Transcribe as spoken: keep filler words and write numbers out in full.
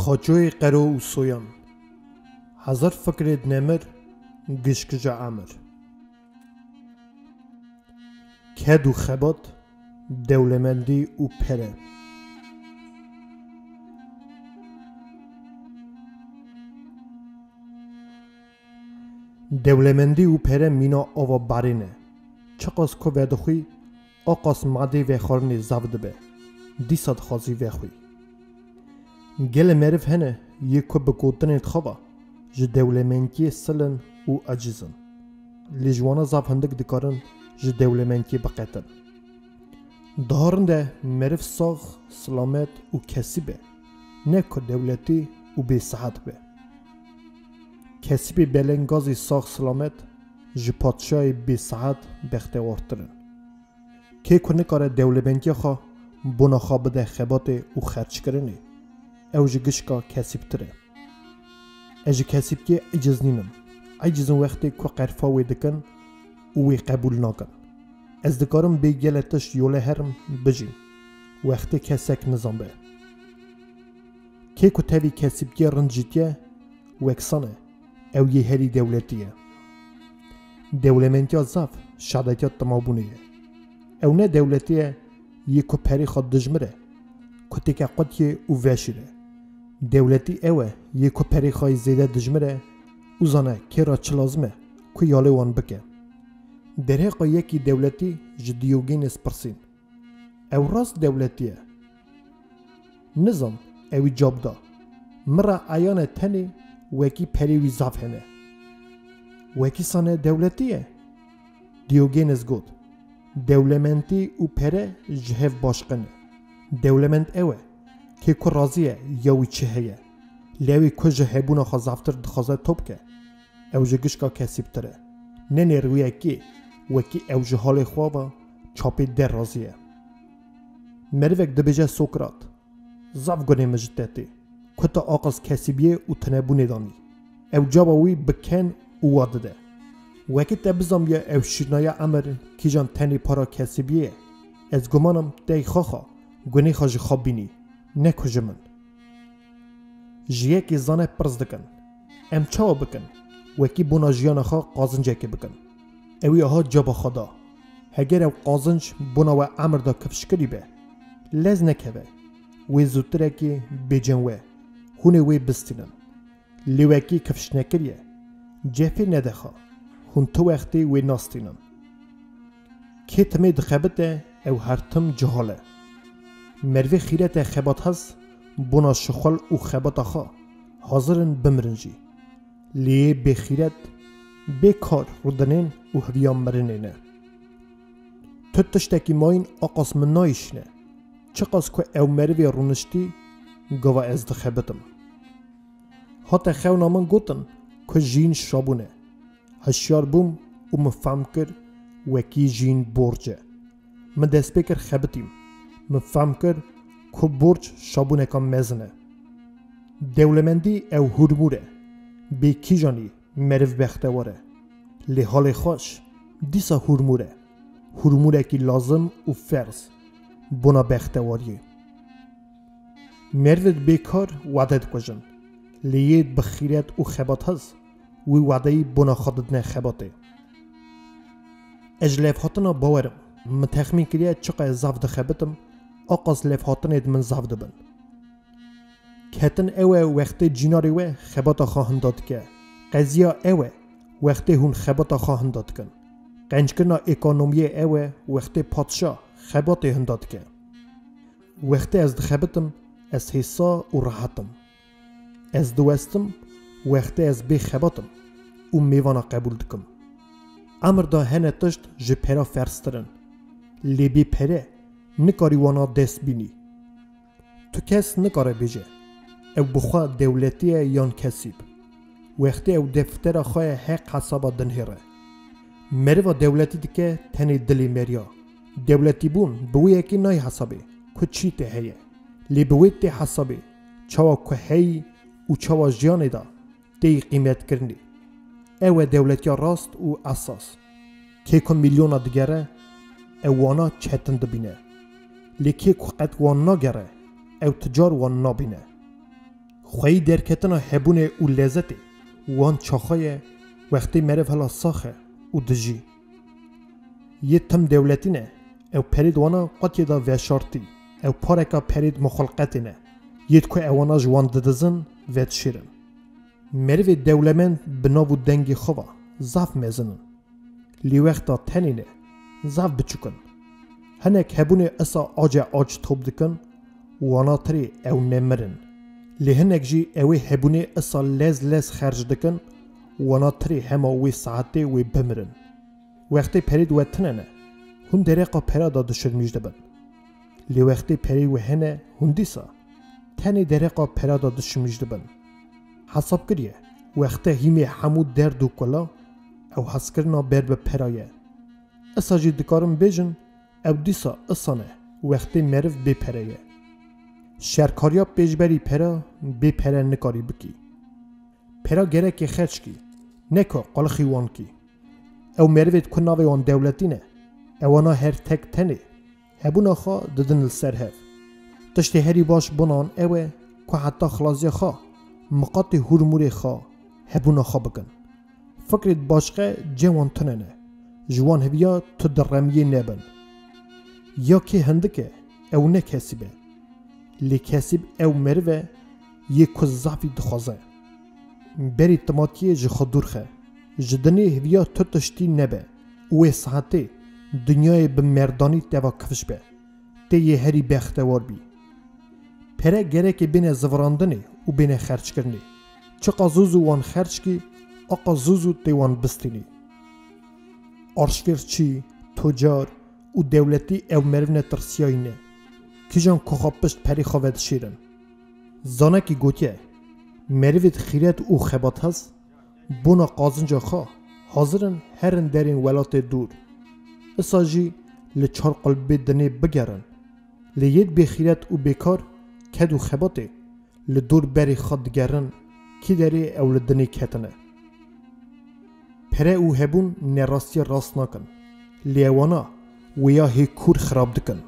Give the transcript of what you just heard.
Paçoyê qero û soyan. Hezar fikrêd nemir, gişkija emir. Ked û xebat, dewlemendî û pere. Dewlemendî û pere mîna ava barê ne. Çiqas ku vedixwî, aqas madê vexwarinê zaf dibe. Dîsa dixwazî vexwî. Gelê meriv hene yê ku bi gotinên xwe ve ji dewlemendiyê sil in û eciz in. Lê ji wana zaf hindik dikarin ji dewlemendiyê biqetin. Di ha rind de meriv sax, silamet û kesî be, ne ku dewletî û bêsihet be. Kesîbê belengazî sax silamet ji padşayê bêsihet bextewartir in. Kê ku nikare dewlemendiya xwe bona xwe bide xebatê û xerckirinê, ew ji gişka kesîbtir e. Ez ji kesîbkê eciz nînim. Eciz in wextê ku qerfa wê dikin û wê qebûl nakin. Ez dikarim bê gelek tişt yole herim bijîm, wextê kesek nizan be. Kê ku tevî kesîbkê rind jîtiye, weksan e, ew yê herî dewletî ye. Dewlementiya zaf, şadetiya timabûnê ye. Ew ne dewletî ye, yê ku perê xwe dijmire, ku têke qutiyê û veşîre. Dewletî ew e, yê ku perê xwe yê zêde dijmire û zane kê re çi lazim e, ku yalê wan bike. Derheqa yekî dewletî ji Diogenes pirsîn. Ew rast dewletî ye? Nizam, ewî cab da. Min re eyan e tenê wekî perê wî zaf hene. Wekî sane dewletî ye? Diogenes got, dewlemendî û pere ji hev başqe ne. Dewlemend ew e, kê ku razî ye ya wî çi heye. Lê wî ku ji hebûna xwe zaftir dixwaze top ke, ew ji gişka kesîbtir e. Ne nêrwiyekê, wekî ew ji halê xwe ve çapê der razî ye. Merivek dibêje Sokrat, zaf gunê min ji te tê. Ku te aqas kesîbiyê û tinebûnê danî. Ew caba wî bi ken û wa dide. Wekî te bizanbiya ew şîrnaya emir kîjan tenê para kesîbiyê ye. Ez guman im te yê xwe xwe, gunê xwe ji xwe bînî, ne ku ji min. Ji yekê zane pirs dikin. Em çawa bikin? Wekî bona jiyana xwe qazincekê bikin. Ew ê aha caba xwe da. Heger ew qazinc bona we emir da kifşkirî be, lez nekeve. Wê zûtirekê bêcin we. Hûn ê wê bistînin. Lê wekî kifş nekiriye, cefê nede xwe. Hûn tu wextê wê nastînin. Kê timê dixebite, ew her tim cihal e. Merivê xîret e xebathez, bona şixul û xebata xwe hazir in bimirin jî. Lê yê bêxîret, bê kar rûdinên û hêviya mirinê ne. Tu tiştekî mayîn aqas min nayîşîne. Çiqas ku ew merivê rûniştî, gava ez dixebitim. Hate xewna min gotin ku jîn şabûn e. Hişyar bûm û min fehm kir wekî jîn borc e. Min dest pê kir xebitîm. Min fehm kir ku borc şabûneka mezin e. Dewlemendî ew hûrmûr e. Bê kîjanî meriv bextewar e. Lê halê xweş dîsa hûrmûr e. Hûrmûrekî lazim û ferz bona bextewariyê. Merivêd bêkar wade dikujin. Lê yêd bi xîret û xebathez wî wadeyî bona xwe didine xebatê. Ez ji levhatina bawer im. Min texmîn kiriye çiqa ez zaf dixebitim, aqas levhatinêd min zaf dibin. Ketin ew e wextê cînarê we xebata xwe hinda dike. Qeziya ew e wextê hûn xebata xwe hinda dikin. Qenckirina ekonomiyê ew e wextê padşa xebatê hinda dike. Wextê ez dixebitim, ez hêsa û rehet im. Ez diwestim, wextê ez bê xebat im û mêvana qebûl dikim. Emir de hene tişt ji pera ferztir in. Lê bê pere nikarî wana dest bînî. Tu kes nikare bêje, ew bi xwe dewletî ye yan kesîb. Wextê ew deftera xwe ye heq hesaba dinhêre. Meriva dewletî dike tenê dilê meriya. Dewletîbûn bi wê yekê nayê hesabê ku çî tê heye. Lê bi wê tê hesabê çawa ku heyî û çawa jiyanê de tê yî qîmetkirinê. Ew e dewletiya rast û esas. Kê ku milyona digere, ew wana çetin dibîne. Lê kê ku qet wan nagere, ew ti car wan nabîne. Xweyî derketina hebûnê û lezetê wan çaxa ye, wextê meriv hela sax e û dijî. Yê tim dewletî ne, ew perê di wana qetiyê de veşartî, ew pareka perê di mixulqetê ne, yêd ku ewana ji wan didizin, vedişêrin. Merivê dewlemend bi nav û dengê xwe ve zaf mezin in. Lê wexta tenê ne, zaf biçûk in. Hinek hebûnê isa ace ac top dikin, wana tirê ew nemir in. Lê hinek jî ewê hebûnê isa lez lez xerc dikin, wana tirê hema wê saetê wê bimirin. Wextê perê di we tine ne, hûn dereqa pera de dişirmîş dibin. Lê wextê perê we hene, hûn dîsa tenê dereqa pera de dişimîş dibin. Hesab kiriye, wexte hîmê hemû derd û kula, ew hezkirina ber bi pera ye. Isa jî dikarin bêjin, ew dîsa isa ne, wextê meriv bê pere ye. Şerkariya pêşberî pera bê pere nikarî bikî. Pera gerekê xerc kî, ne ku qulixî wan kî. Ew merivêd ku navê wan dewletî ne, ewana her tek tenê hebûna xwe didin li ser hev. Tiştê herî baş bonan ew e ku heta xilaziya xwe, miqatê hûrmûrê xwe, hebûna xwe bikin. Fikrêd başqe cem wan tune ne, ji wan heviya tu di remiyê nebin. Ya kê hindik e, ew ne kesîb e. Lê kesîb ew meriv e, yê ku zafî dixwaze. Berî timatiyê ji xwe dûr xe. Ji dinê heviya tu tiştî nebe û wê saetê dinyayê bi merdanî teva kifş be. Tê yê herî bextewar bî. Pere gerekê bêne zivirandinê û bêne xerckirinê. Çiqa zû zû wan xerc kî, aqa zû zû tê wan bistînî. Arşvêrçî, tocar û dewletî ew meriv ne tirsiyayî ne. Kîjan ku xwe pişt perê xwe vedişêrin. Zanekî gotiye, merivêd xîret û xebathez, bona qazinca xwe, hazir in herin derên welatê dûr. Isa jî li çar qulbê dinê bigerin. Lê yêd bêxîret û bêkar, ked û xebatê, li dor berê xwe digerin, kî derê ew li dinê ketine. Pere û hebûn nerastiya rast nakin. Lê ewana wêya hê kûr xirab dikin.